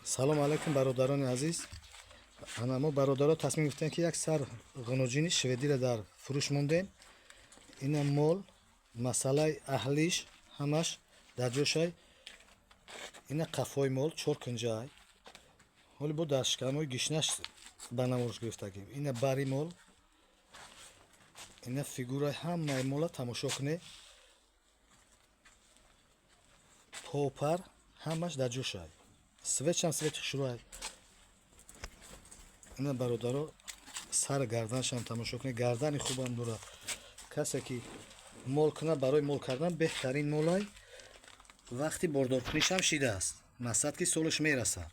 Салом алайкум, бародарони азиз. Ана мо, бародаро, тасмим гирифтем, ки як сар ғуноҷини шведиро дар фурӯш мондем. Ина мол, масъалаи аҳлиш ҳамаш дар ҷошай. Ина қафои мол чор кунҷай. Ҳоли бо дар шикамои гишнаш ба намоиш гирифтагим. Ина бари мол, ина фигураи ҳамаи мола тамошо кунед. Попар ҳамаш дар ҷошай. Свечам свечи хушрӯай. Ина, бародаро, сар гарданашам тамошо кунед, гардани хубам дорад. Касе ки мол кунад, барои мол кардан беҳтарин молай. Вақти бордоркунишам шидааст, мақсад ки солаш мерасад.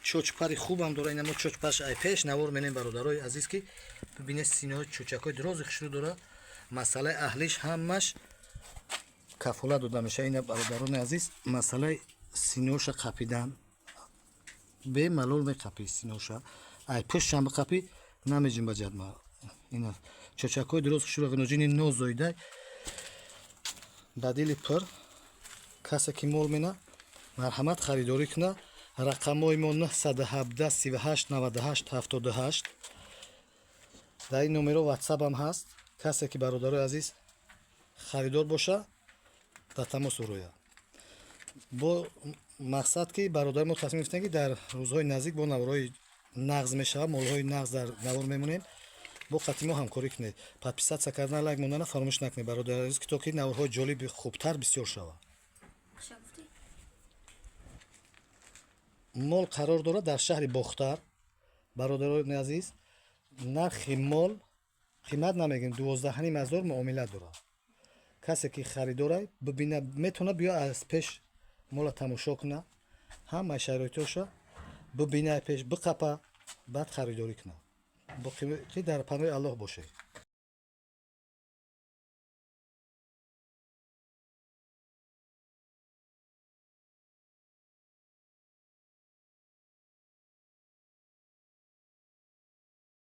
Чочпари хубам дора. Ина мо чочпарш ай пеш навор менем, бародарои азиз, ки бибинед, синаҳои чӯчакҳои дрози хушрӯ дора. Масъалаи аҳлиш ҳамаш кафолат дода мешавад. Ина, бародарони азиз, масъалаи синоша қапидан бемалол меқапӣ. Синоша ай пуштшам биқапӣ, намеҷунбаҷад. Ина чочакҳои дроз хушрӯ, ғиноҷини нозоида, ба дили пур. Касе ки мол мена, марҳамат, харидорӣ куна. Рақамҳои мо 917 38 98 78. Дар ин номеро ватсапам ҳаст. Касе ки, бародарои азиз, харидор боша, дар тамос урояд. Бо мақсад ки бародари мо тасмим гирифтем, ки дар рӯзҳои наздик бо наворҳои нағз мешавад, молҳои нағз дар навор мемонем. Бо қати мо ҳамкорӣ кунед, подписаться кардан, лайк мондана фаромӯш накунед, бародари азиз, ки то ки наворҳои ҷолиби хубтар бисёр шавад. Қаша гуфтӣ? Мол қарор дорад дар шаҳри Бохтар, бародарони азиз. Нархи мол қимат намегирем, 12,5 ҳазор муомила дорад. Касе ки харидорай, бибина, метавона биё аз пеш мола тамошо куна, ҳамаи шароитоша бибина, пеш биқапа, баъд харидорӣ куна. Боқӣ дар паноҳи Аллоҳ бошед.